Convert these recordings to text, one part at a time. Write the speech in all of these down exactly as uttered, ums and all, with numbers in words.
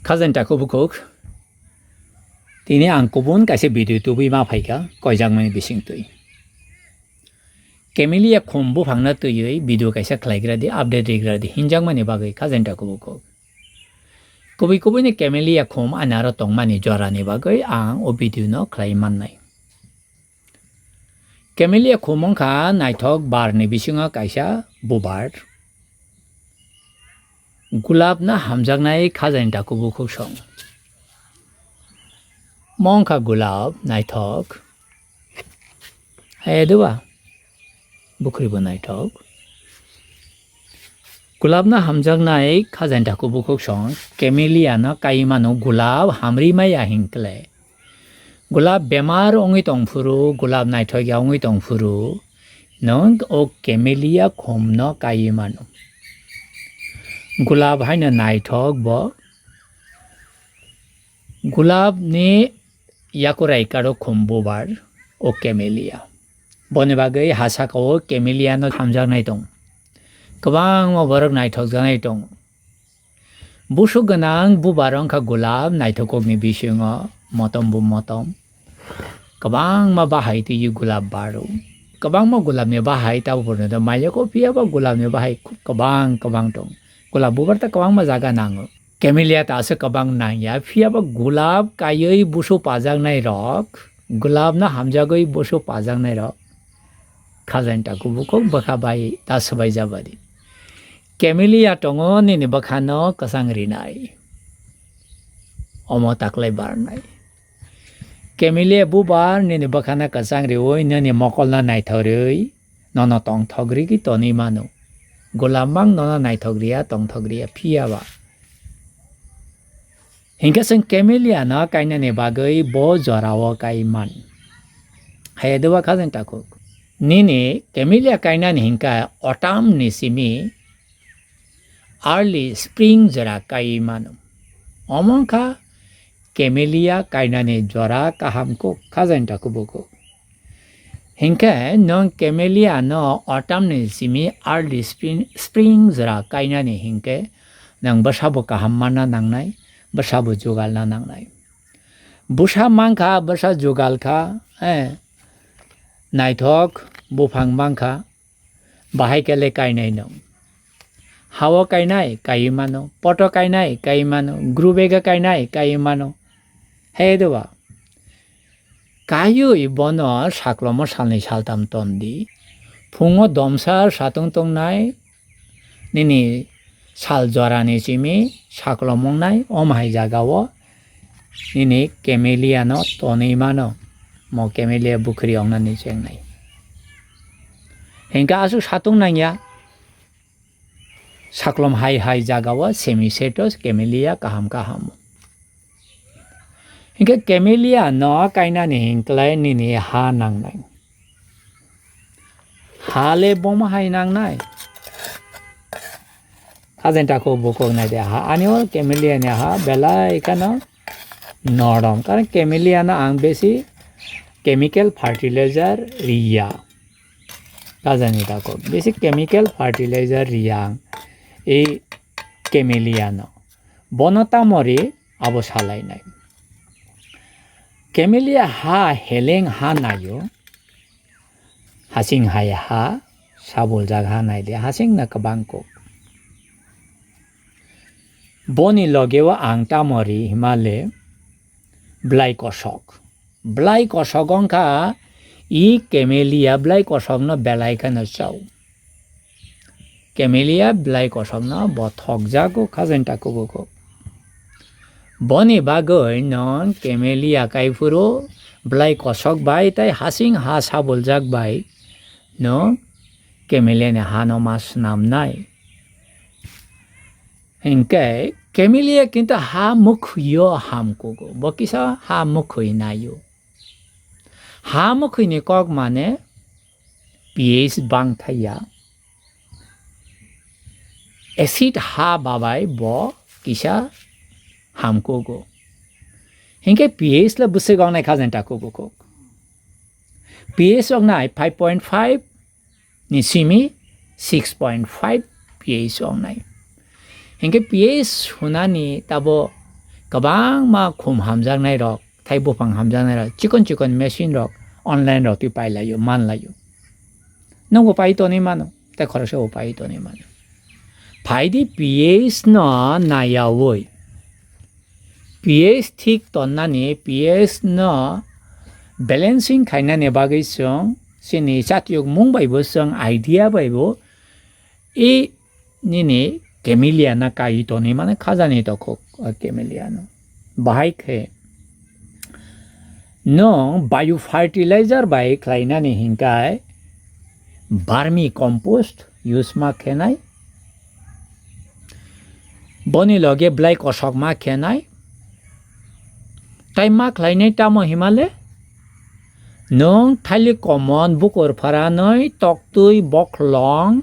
Khajani takhuk bukhuk, tini ang kubun kaisa video tubui ma phaikha, koijakmani bisingtwi. Camellia khum buphangno twiwi video kaisa khlaigra di, update rigra di, hinjakmani bagwi khajani takhuk bukhuk. Kubui kubuini camellia khum ani aro tongmani jorani bagwi ang o video no khlai mannai. Camellia khum wngkha naithok barni bisingo kaisa bubar. Gulab no hamjaknai khajani takhuk bukhuk song. Mo wngkha gulab naithok. Hai duba. Bukhribo naithok. Gulab no hamjaknai khajani takhuk bukhuk song. Camellia no kai mano gulab hamri maya hinkle. Gulab bemar wngwi tongphuru, gulab naithokya wngwi tongphuru, nwng o camellia khumno kaiwi mano. Gulab haino naithok bo. Gulabni yakurai karo khum bubar o camellia. Boni bagwi ha saka o camellia no hamjaknai tong. Kwbangma borok naithokjaknai tong. Busuk gwnang bubar wngkha gulab naithokni bisingo motom bo motom. Kwbangma bahai twiwi gulab baro. Kwbangma gulabni bahai tabuk porjonto maiyako, phiyaba gulabni bahai khub kwbang kwbang tong. Gulab bubar ta kwbangma jaga nango. Camellia ta aswk kwbang nangya, phiyaba gulab kaiwi busu pajaknai rok, gulab no hamjagwi busu pajaknai rok. Khajani takhuk bukhuk bwkha bai ta swbai jabadi. Camellia tongo nini bwkhano kwchang rinai. Omo taklai barnai. Camellia bubar nini bwkhano kwchang riwi nini mokolno naithok riwi nono tongthok rigwi tonwi mano. Gulab mang nono naithok riya, tongthok riya, phiyaba. Hinkhe chwng camellia no kainani bagwi bo jorao kai man. Hai duba khajani takhuk. Nini camellia kainani hinkhe autumn ni simi early spring jora kai mano. Omo wngkha camellia kainani jora kaham kuk khajani takhuk bukhuk. Hinkhe nwng camellia no autumn ni simi early spring, spring jora kainani hinkhe nwng bwsabo kaham manna nangnai, bwsabo jugalna nangnai. Bwsa mankha, bwsa jugalkha, eh, naithok buphang mankha, bahai kele kainai nwng. Hao kainai, kaiwi mano, poto kainai, kaiwi mano, grubega kainai, kaiwi mano. He doba. Kaiwi bono saklomo salni saltam tondi. Phungo domsa satung tongnai, nini sal jorani simi saklom wngnai, omo hai jagao nini camellia no tonwi mano, mo camellia bukhri wngnani chengnai. Hinkhe aswk satung nangya, saklom hai hai jagao semi setos camellia kaham kaham. Hinkhe camellia no kainani hinklai nini ha nangnai. Ha le bomo hai nangnai. Khajani takhuk bukhuk nai de ha. Ani o camellia ni ha belai kheno norom. Karon camellia no ang besi chemical fertilizer riya. Khajani takhuk besi chemical fertilizer riya ang. Ei camellia no. Bono tamo ri abo salainai. Camellia ha heleng ha naio. Hasing hai ha, sabuljak ha naidi, hasing na kwbang kuk. Boni logeo ang tamo ri himale blai kosok. Blai kosok wngkha i camellia blai kosokno belai kheno chao. Camellia blai kosokno bo thokjago khajani takhuk bukhuk. Boni bagwi nwng camellia kaiphuru blai kosok bai tei hasing ha sabuljak bai nwng camellia ni hano ma swnamnai. Hinkhe camellia kinto ha mwkhwio hamkugo, bo kisa ha mwkhwi naio. Ha mwkhwini kok mane pH bang thaiya. Acid ha babai bo kisa hamkugo. Hinkhe pH le bwswk wngnai khajani takhuk bukhuk. pH wngnai five point five ni simi six point five pH wngnai. Hinkhe pH hunani tabo kwbangma khum hamjaknai rok, thai buphang hamjaknai rok, chikon chikon machine rok online rok twi pailaio, manlaio. Nwngbo pai tonwi mano, tei khoroksa bo pai tonwi mano. Phaidi P H no nayawi, P H thik tonnani, P H no balancing khainani bagwi chwng chini chatiyok mung bai bo chwng idea bai bo i nini camellia na kai tonwi mano khajani tokhok o camellia no. Bahai khe nwng biofertilizer bai khlainani hinkai vermi compost use ma khenai, boni loge blai kosok ma khenai, tai ma khlainai tamo himale? Nwng thailik komon bukur pharanwi toktwi bokhlong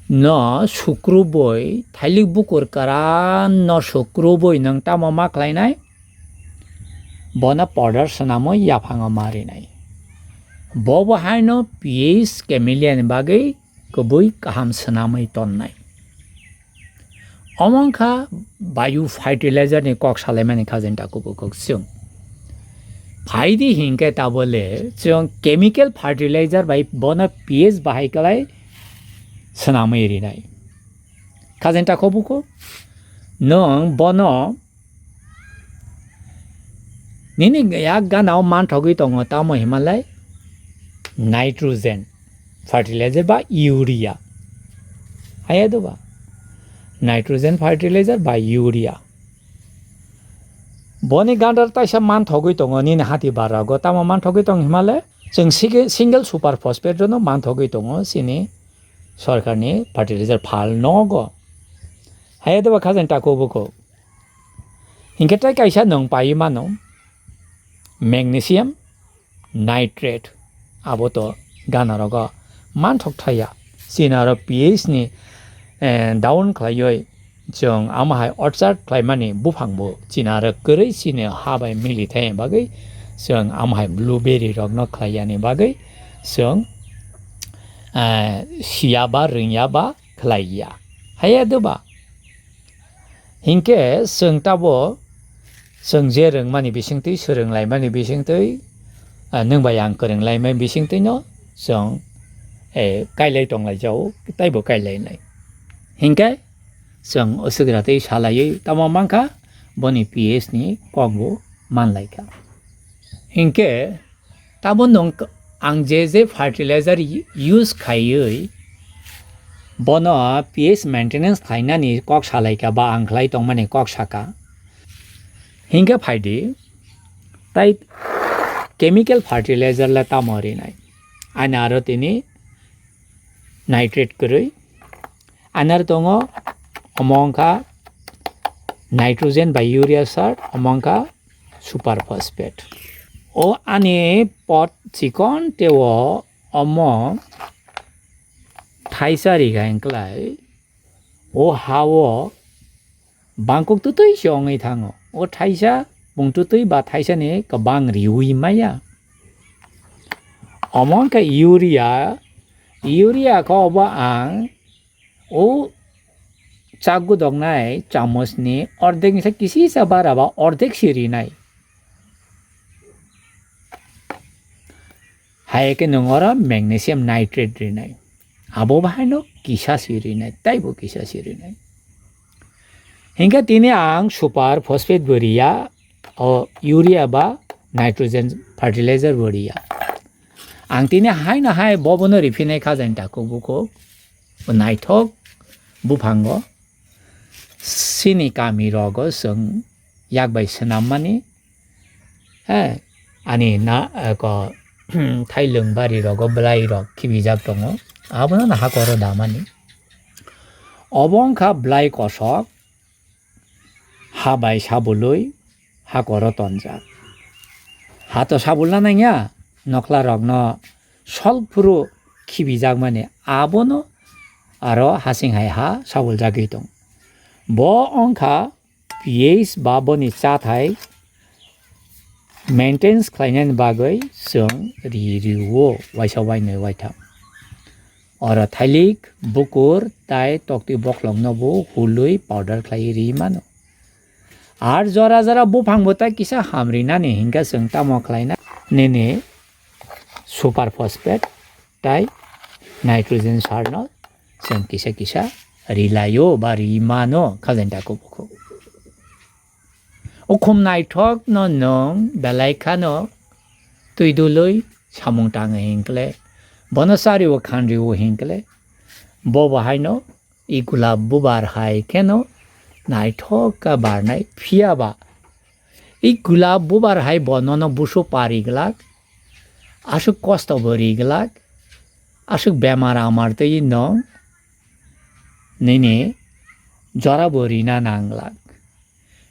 no sukrubwi, thailik bukur kwran no sukrubwi nwng tamo ma khlainai? Bono powder swnamwi yaphango ma rinai. Bo bo haino P H camellia ni bagwi kubui kaham swnamwi tonnai. Omo wngkha biofertilizer ni kok salaimani khajani takhuk bukhuk chwng. Phaidi hinkhe tabole chwng chemical fertilizer bai bono P H bahai kwlai swnamwi rinai. Khajani takhuk bukhuk nwng bono nini yak gana o manthogwi tongo tamo himalai nitrogen fertilizer ba urea. Haya do ba? Nitrogen fertilizer ba urea. Boni gandar taisa manthogwi tongo nini hati barago. Tamo manthogwi tong himale? Chwng sige-, single super phosphate no manthogwi tongo chini sorkarni fertilizer phal nogo. Haya do ba khajani takhuk bukhuk. Hinkhe tei kaisa nwng pai mano magnesium nitrate, abo to gana rogo manthok thaya. Chini aro P H ni, eh, down khlaiwi chwng amo hai orchard khlaimani buphang bo chini aro kwrwi chini ha bai mili thaya bagwi chwng amo hai blueberry rok no khlaiyani bagwi chwng, eh, siya ba rwngya ba khlaiya. Haya do ba? Hinkhe chwng tabo chwng je rwngmani bisingtwi, swrwnglaimani bisingtwi, ah, nwng bai ang kwrwnglaimani bisingtwino chwng, eh, kailai tonglaijao, taibo kailainai. Hinkhe chwng uswkratwi salaiwi tamo mankha, boni P H ni kokbo manlaikha. Hinkhe tabo nwng k-, ang je je fertilizer use khaiwi bono P H maintenance khlainani kok salaikha ba ang khlai tongmani kok saka. Hinkhe phaidi, tai chemical fertilizer le tamo rinai? Ani aro tini nitrate kwrwi. Ani aro tongo, omo wngkha nitrogen bai urea sar, omo wngkha super phosphate. O ani pot chikon teo omo thaisa riga hinklai o ha-o bangkok twtwi se wngwi thango. O thaisa bung twtwi ba thaisani kwbang riwi maya. Omo wngkha urea, urea khe obo ang o chak gudoknai chamosni ordek ni sa kisi sa bara ba ordek si rinai. Hai khe nwng oro magnesium nitrate rinai. Abo bahaino kisa si rinai, taibo kisa si rinai. Hinkhe tini ang super phosphate bo riya, o urea ba nitrogen fertilizer bo riya. Ang tini haino hai bobono riphinai khajani takhuk bukhuk, bo naithok buphango, chini kami rogo chwng yak bai swnammani, he, ani na, eh, ko, thailwng bari rogo bwlai rok khibijak tongo, abono no hakoro damani. Obo wngkha bwlai kosok, ha bai sabului hakoro tonjak. Ha to sabulna nangya, nokhla rokno sol phuru khibijakmani abono aro hasing hai ha sabuljagwi tong. Bo wngkha P H ba boni chathai maintenance khlainani bagwi chwng ri rio waisa wainwi waitham. Oro thailik, bukur tai toktwi bokhokno bo hulwi powder khlaiwi ri mano. Ar jora jora buphang bo tai kisa hamrinani hinkhe chwng tamo khlaina? Nini super phosphate tai nitrogen sar no chwng kisa kisa rilaio ba rimano khajain tako bukho. Ukhum naithok no nwng belai khano twi dului samung tango hinkle, bono chario khanrio hinkle, bo bo haino i gulab bubar hai kheno naithok khe barnai. Phiya ba i gulab bubar hai bo nono busu pari glak, aswk kosto bo ri glak, aswk bemar amar twi no nini jora bo rina nang glak.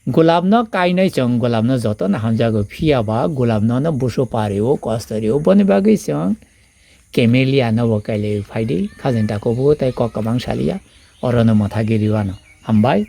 Gulab no kainai chwng gulab no joto no hamjago, phiya ba gulab no no busu pari o, kosto ri o, boni bagwi chwng camellia no bo kailai phaidi, khajain tako bo tai kok kwbang saliya, oro no mwthagwi riwano. Hambai,